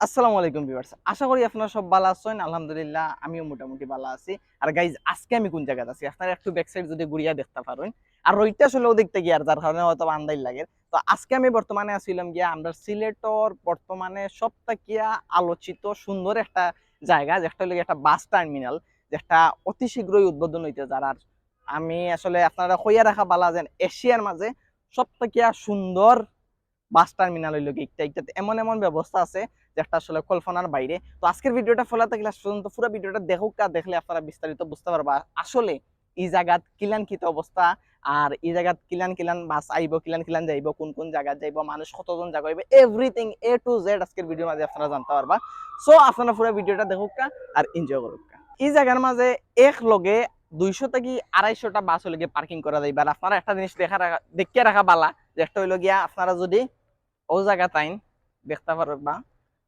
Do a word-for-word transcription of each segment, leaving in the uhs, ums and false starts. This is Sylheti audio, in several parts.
আসসালামু আলাইকুম ভিউয়ার্স, আশা করি আপনারা সব ভালা আছইন। আলহামদুলিল্লাহ, আমিও মোটামুটি ভালা আছি। আর গাইজ, আজকে আমি কোন জাগাত আছি আপনারা একটু ব্যাক সাইড যদি ঘুরিয়া দেখতা পারইন। আর রইদটা আসলে অদিক থাকি আর যার কারণে হয়তো আন্দাইর লাগে। তো আজকে আমি বর্তমানে আছিলাম গিয়া আমরা সিলেটর বর্তমানে সব থাকিয়া আলোচিত সুন্দর একটা জাগা, যেটা অইলো গিয়া একটা বাস টার্মিনাল, যেটা অতি শীঘ্রই উদ্বোধন অইতে যার। আর আমি আসলে আপনারা কইয়া রাখা ভালা যেন এশিয়ার মাঝে সব থাকিয়া সুন্দর বাস টার্মিনাল অইলো গিয়া একটা, একটা এমন এমন ব্যবস্থা আছে যেটা আসলে কল্পনার বাইরে। তো আজকের ভিডিওটা ফলো থাকি লাস্ট পর্যন্ত পুরো ভিডিওটা দেখউক্কা, দেখলে আপনারা বিস্তারিত বুঝতা পারবা আসলে ই জাগাত কিলান কিতা অবস্থা, আর ই জাগাত কিলান কিলান বাস আইবো, কিলান কিলান যাইবো, কোন কোন জাগাত যাইবো, মানুষ কতজন জাগা অইবো, everything A to Z আজকের ভিডিওর মাঝে আপনারা জানতা পারবা। So আপনারা পুরো ভিডিওটা দেখউক্কা আর এনজয় করউক্কা। ই জাগার মাঝে এক লগে দুইশো থাকি আড়াইশোটা বাস অইলো গিয়া পার্কিং করা যাইবো। আর আপনারা একটা জিনিস দেখা রাখা, দেখিয়া রাখা ভালা, যে একটা অইলো গিয়া আপনারা যদি অউ জাগাত আইন দেখতা পারবা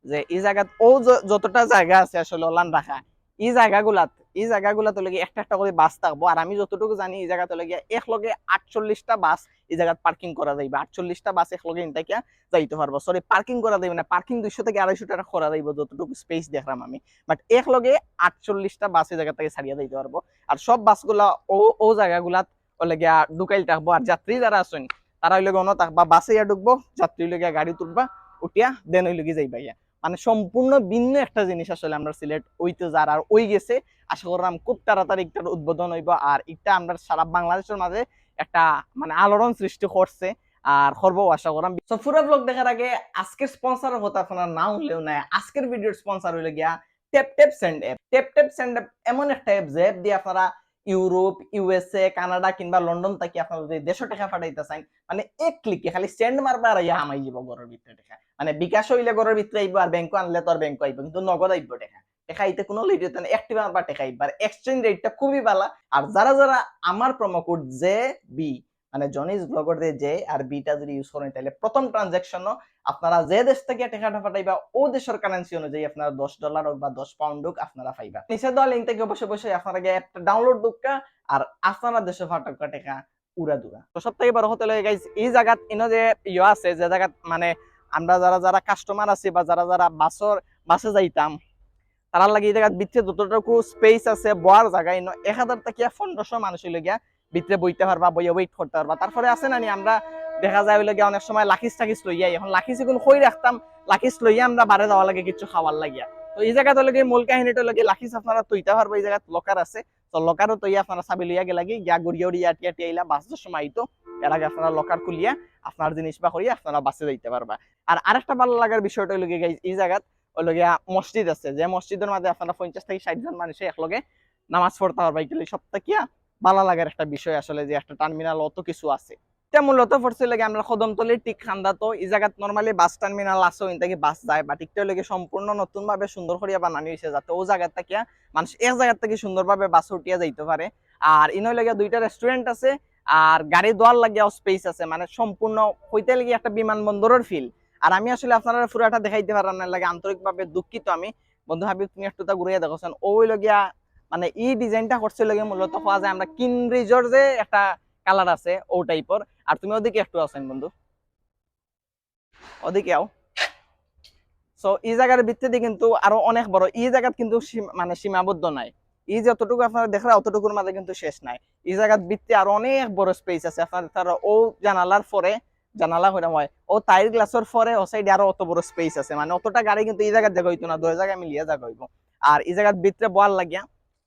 যে ই জাগাত অউ য-, যতটা জাগা আছে আসলে অলান রাখা, ই জাগাগুলাত, ই জাগাগুলাত অইলো গিয়া একটা একটা করি বাস থাকবো। আর আমি যতটুকু জানি ই জাগাত অইলো গিয়া এক লগে আটচল্লিশটা বাস ই জাগাত পার্কিং করা যাইবো, আটচল্লিশটা বাস এক লগে ইন থাকিয়া যাইতো পারবো। সরি, পার্কিং করা যাইবো না, পার্কিং দুইশো থাকি আড়াইশো টাকা করা যাইবো যতটুকু স্পেস দেখলাম আমি। বাট এক লগে আটচল্লিশটা বাস ই জাগা থাকি ছাড়িয়া যাইতো পারবো। আর সব বাসগুলা অউ, অউ জাগাগুলাত অইলো গিয়া ঢুকাইল থাকবো। আর যাত্রী যারা আছইন তারা অইলো গিয়া অনো থাকবা, বাসে ইয়া ঢুকবো, যাত্রী অইলো গিয়া গাড়িত উঠবা, উঠিয়া then অইলো গিয়া যাইবা গিয়া। মানে সম্পূর্ণ ভিন্ন একটা জিনিস আসলে আমরা সিলেট অইতে যার আর অই গেছে। আশা করলাম খুব তাড়াতাড়ি ইটার উদ্বোধন অইবো। আর ইটা আমরা সারা বাংলাদেশের মাঝে একটা মানে আলোড়ন সৃষ্টি করছে আর করবো আশা করাম। So পুরো ব্লগ দেখার আগে আজকের স্পন্সরের কথা আপনারা না হুনলেও নাই, আজকের ভিডিওর স্পন্সর অইলো গিয়া tap tap send app. Tap tap send app এমন একটা অ্যাপ যে অ্যাপ দিয়া আপনারা ইউরোপ, ইউএসএ, কানাডা কিংবা লন্ডন থাকি আপনারা যদি দেশো টেকা পাঠাইতা চাইন, মানে এক ক্লিকে খালি সেন্ড মারবা আর ইয়া হামাই যাইবো ঘরর ভিতরে টেকা। মানে বিকাশ অইলে ঘরর ভিতরে আইবো আর ব্যাংকো আনলে তো আর ব্যাংকো আইবো, কিন্তু নগদ আইবো টেকা। টেকা আইতে কুনু লেট অইতো না, অ্যাক্টিভ আনবা টেকা আইবো। আর এক্সচেঞ্জ রেটটা খুবই ভালা। আর যারা যারা আমার প্রোমো কোড জে বি মানে জনিস ব্লগর যে জে আর বিটা যদি ইউজ করেন, তাহলে প্রথম ট্রানজ্যাকশনও আপনারা যে দেশ থাকি টেকাটা পাঠাইবা, অউ দেশর কারেন্সি অনুযায়ী আপনারা দশ ডলার হোক বা দশ পাউন্ড হোক আপনারা পাইবা। নিচে দেওয়া লিংক থাকি অবশ্যই অবশ্যই আপনারা গিয়া অ্যাপটা ডাউনলোড করউক্কা, আর আপনারা দেশো পাঠাউক্কা টেকা উড়াদুরা। তো সব থাকি বড় কথা অইলো গাইস, ই জাগাত ইনো যে ইয়ে আছে, যে জাগাত মানে আমরা যারা যারা কাস্টমার আছি বা যারা যারা বাসর, বাসে যাইতাম, তারার লাগি ই জাগাত ভিতরে যতটুকু স্পেস আছে, বওয়ার জাগা, ইনো এক হাজার থাকিয়া পনেরোশো মানুষ অইলো গিয়া ভিতরে বইতা পারবা, বইয়া ওয়েট করতা পারবা। তারপরে আছে না নি, আমরা দেখা যায় অইলো গিয়া অনেক সময় লাকিস টাকিস লইয়া আই, এখন লাকিস ইগুন কই রাখতাম, লাকিস লইয়া আমরা বারে যাওয়া লাগে কিছু খাওয়ার লাগিয়া। তো ই জাগাত অইলো গিয়া মূল কাহিনীটা অইলো গিয়া লাকিস আপনারা থইতা পারবা, ই জাগাত লকার আছে। তো লকারো থইয়া আপনারা চাবি লইয়া গেলা গি, গিয়া ঘুরিয়া উড়িয়া আটিয়া আটিয়া আইলা, বাস যে সময় আইতো, এর আগে আপনারা লকার খুলিয়া আপনার জিনিস বা করিয়া আপনারা বাসে যাইতা পারবা। আর আরেকটা ভালা লাগার বিষয়টা অইলো গিয়া গাইস, ই জাগাত অইলো গিয়া মসজিদ আছে, যে মসজিদর মাঝে আপনারা পঞ্চাশ থাকি ষাইট জন মানুষে একলগে নামাজ পড়তা পারবা। ইটা অইলো সব থাকিয়া ভালা লাগার একটা বিষয় আসলে, যে একটা টার্মিনাল অত কিছু আছে। ইটা মূলত পড়ছে অইলো গিয়া আমরা কদমতলির ঠিক কান্দাত। ই জাগাত normally বাস টার্মিনাল আছে, অইন থাকি বাস যায়, but ইটা অইলো গিয়া সম্পূর্ণ নতুন ভাবে সুন্দর করিয়া বানানি অইছে, যাতে অউ জাগাত থাকিয়া মানুষ এক জাগাত থাকি সুন্দরভাবে বাসে উঠিয়া যাইতো পারে। আর ইনো অইলো গিয়া দুইটা রেস্টুরেন্ট আছে, আর গাড়ি ধোয়ার লাগিয়াও স্পেস আছে, মানে সম্পূর্ণ কইতে লাগিয়া একটা বিমানবন্দরর ফিল। আর আমি আসলে আপনারারে পুরাটা দেখাইতে পারলাম না, এর লাগি আন্তরিকভাবে দুঃখিত আমি। বন্ধু হাবিব, তুমি একটুতা ঘুরাইয়া দেখো চাইন, অউ অইলো গিয়া মানে ই ডিজাইনটা করছে অইলো গিয়া মূলত কওয়া যায় আমরা কিনব্রিজর যে একটা কালার আছে অউ টাইপর। আর তুমি অদিকে একটু আও চাইন বন্ধু, অদিকে আও। So ই জাগার ভিতরেদি কিন্তু আরো অনেক বড়, ই জাগাত কিন্তু সীম-, মানে সীমাবদ্ধ নাই। ই যতটুকু আপনারা দেখরা অতটুকুর মাঝে কিন্তু শেষ নাই। ই জাগাত ভিতরে আরো অনেক বড় স্পেস আছে। আপনারা দেখরা অউ জানালার পরে, জানালা কইরাম অয়, অউ তাইর গ্লাসর পরে অউ সাইডে আরো অত বড় স্পেস আছে, মানে অতটা গাড়ি কিন্তু ই জাগাত জাগা অইতো না, দুই জাগা মিলিয়া জাগা অইবো। আর ই জাগাত ভিতরে বওয়ার লাগিয়া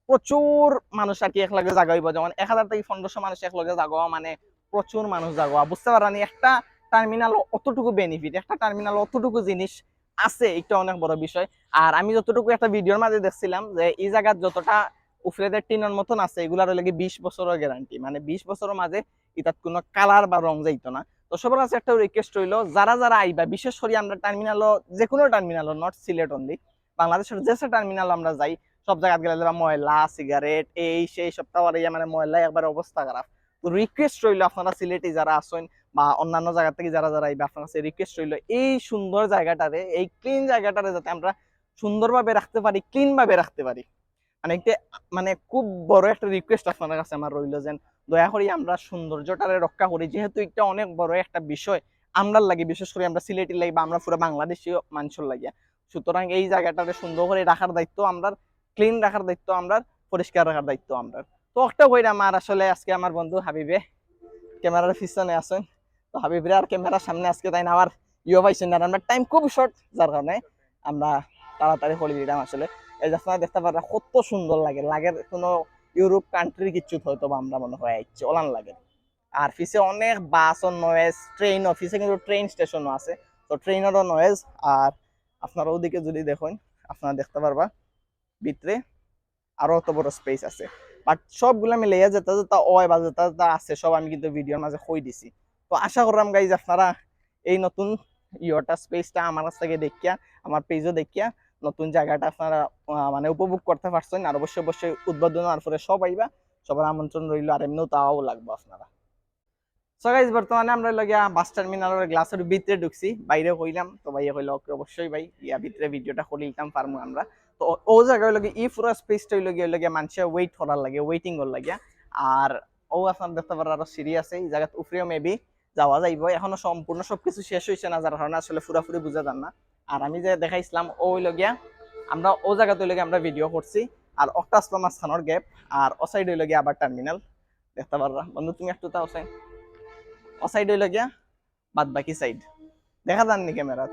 প্রচুর মানুষ আর কি একলগে জাগা অইবো, যেমন এক হাজার থাকি পনেরোশো মানুষ একলগে জাগা অওয়া মানে প্রচুর মানুষ জাগা অওয়া, বুঝতা পাররানি? একটা টার্মিনাল অতটুকু বেনিফিট, একটা টার্মিনাল অতটুকু জিনিস আছে, ইটা অনেক বড় বিষয়। আর আমি যতটুকু একটা ভিডিওর মাঝে দেখছিলাম যে ই জাগাত যতটা উপরেদি টিনর মতন আছে, ইগুলার অইলো গি বিশ বছরর গ্যারান্টি, মানে বিশ বছরর মাঝে ইটাত কুনু কালার বা রং যাইতো না। তো সবার কাছে একটা রিকোয়েস্ট রইলো, যারা যারা আইবা, বিশেষ করি আমরা টার্মিনালো, যে কুনু টার্মিনালো, not সিলেট only, বাংলাদেশর যে সে টার্মিনাল আমরা যাই, সব জাগাত গেলে দেখবা ময়লা, সিগারেট, এই সেই সব টাওয়ার ইয়া, মানে ময়লা একবারে অবস্থা খারাপ। তো রিকোয়েস্ট রইলো, আপনারা সিলেটি যারা আছইন বা অন্যান্য জাগা থাকি যারা যারা আইবা, আপনার কাছে রিকোয়েস্ট রইলো এই সুন্দর জাগাটারে, এই ক্লিন জাগাটারে যাতে আমরা সুন্দরভাবে রাখতে পারি, ক্লিন ভাবে রাখতে পারি। মানে একটা, মানে খুব বড় একটা রিকোয়েস্ট আপনার কাছে আমার রইলো, যেন দয়া করি আমরা সৌন্দর্যটারে রক্ষা করি, যেহেতু একটা অনেক বড় একটা বিষয় আমরার লাগি, বিশেষ করি আমরা সিলেটির লাগি বা আমরা পুরা বাংলাদেশি মানষর লাগিয়া। সুতরাং এই জায়গাটারে সুন্দর করি রাখার দায়িত্ব আমরার, ক্লিন রাখার দায়িত্ব আমরার, পরিষ্কার রাখার দায়িত্ব আমরার। তো একটা কইরাম, আর আসলে আজকে আমার বন্ধু হাবিবে ক্যামেরার পিছনে আছইন, তো হাবিবরে আর ক্যামেরার সামনে আজকে তাইন আমার ইয়ে পাইছইন না, আর আমরার টাইম খুব শর্ট, যার কারণে আমরা তাড়াতাড়ি করি দিলাম আসলে। এই যে আপনারা দেখতা পাররা কত সুন্দর লাগে, লাগের কোনো ইউরোপ কান্ট্রির কিচ্ছু হয়তো বা আমরা মনে হয় আইছি, অলান লাগে। আর পিছে অনেক বাসর নয়েজ, ট্রেনও, পিছে কিন্তু ট্রেন স্টেশনও আছে, তো ট্রেনেরও নয়েজ। আর আপনারা ওদিকে যদি দেখইন, আপনারা দেখতা পারবা ভিতরে আরো অত বড় স্পেস আছে। বাট সবগুলা মিলাইয়া যেটা যেটা অয় বা যেটা যেটা আছে, সব আমি কিন্তু ভিডিওর মাঝে কই দিছি। তো আশা করলাম গাইজ, আপনারা এই নতুন ইয়েটা, স্পেসটা আমার কাছ থেকে দেখিয়া, আমার পেজও দেখিয়া নতুন জায়গাটা আপনারা আহ, মানে উপভোগ করতা পারছইন। আর অবশ্যই অবশ্যই উদ্বোধন হওয়ার পরে সব আইবা, সবার আমন্ত্রণ রইল। আর এমনিও তো আওয়া লাগবো আপনারা। সো গাইজ, বর্তমানে আমরা লগিয়া বাস টার্মিনালর গ্লাসর ভিতরে ঢুকছি, বাইরে কইলাম, তো ভাইয়ে কইলো, "ওকে, অবশ্যই ভাই, ইয়া ভিতরে ভিডিওটা করি দিতাম পারমু আমরা।" তো ও- ও জায়গা হইল গিয়া, ই পুরা স্পেসটা হইল গিয়া, হইল গিয়া মানুষে ওয়েট করার লাগে, ওয়েটিং করার লাগে। আর ও আপনারা দেখতা পাররা আরো সিঁড়ি আছে, এই জায়গাত উপরেও মেবি যাওয়া যাইব। এখনো সম্পূর্ণ সবকিছু শেষ হইছে না, যার কারণে আসলে পুরাপুরি বুঝা যার না। আর আমি যে দেখাইছিলাম, ও হইল গিয়া, আমরা ও জায়গাত হইল গিয়া আমরা ভিডিও করছি, আর একটা আসলো মাঝখানোর গ্যাপ, আর ও সাইড হইল গিয়া আবার টার্মিনাল। দেখতা পাররা বন্ধু, তুমি একটু তাও সাইড, ও সাইড হইল গিয়া বাদ বাকি সাইড, দেখা যার নি ক্যামেরাত।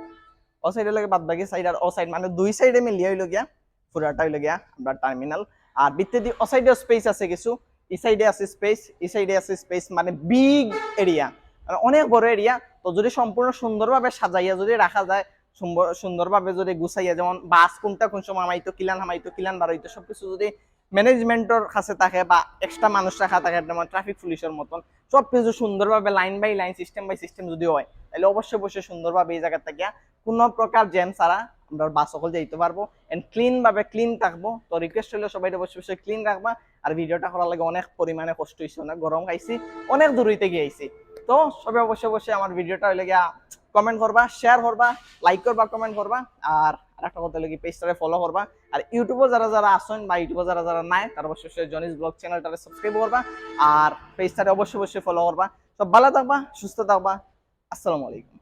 ও সাইড হইল গিয়া বাদ বাকি সাইড, আর ও সাইড, মানে দুই সাইডে মিলিয়ে হইল গিয়া পুরাটা হইল গিয়া আমরা টার্মিনাল। আর ভিতরেদি ও সাইডে স্পেস আছে কিছু, ই সাইডে আছে স্পেস, ই সাইডে আছে স্পেস, মানে বিগ এরিয়া, মানে অনেক বড় এরিয়া। তো যদি সম্পূর্ণ সুন্দরভাবে সাজাইয়া যদি রাখা যায়, সুন্দর- সুন্দরভাবে যদি গুছাইয়া, যেমন বাস কোনটা কোন সময় হামাইতো, কিলান হামাইতো, কিলান বারইতো, সবকিছু যদি ম্যানেজমেন্টর কাছে থাকে বা এক্সট্রা মানুষ রাখা থাকে, যেমন ট্রাফিক পুলিশের মতন, সবকিছু সুন্দরভাবে line by line, system by system যদি হয়, তাহলে অবশ্যই অবশ্যই সুন্দরভাবে এই জায়গাটা গিয়া কোনো প্রকার জ্যাম ছাড়া আমরা বাস সকল যাইতে পারবো। এন্ড ক্লিন ভাবে ক্লিন থাকবো। তো রিকোয়েস্ট হইলো সবাই অবশ্যই অবশ্যই ক্লিন রাখবা। আর ভিডিওটা করার লাগে অনেক পরিমাণে কষ্ট হইছে, অনেক গরম খাইছি, অনেক দূর হইতে গিয়ে আইছি। তো সবাই অবশ্যই অবশ্যই আমার ভিডিওটা হইলে গিয়া কমেন্ট করবা, শেয়ার করবা, লাইক করবা, কমেন্ট করবা। আর আরেকটা কথা হইলো কি, পেজটারে ফলো করবা। আর ইউটিউবে যারা যারা আছেন বা ইউটিউবে যারা যারা নাই, তারা অবশ্যই অবশ্যই জনিস ব্লগ চ্যানেলটারে সাবস্ক্রাইব করবা, আর পেজটারে অবশ্যই অবশ্যই ফলো করবা। সব ভালো থাকবা, সুস্থ থাকবা। আসসালামু আলাইকুম।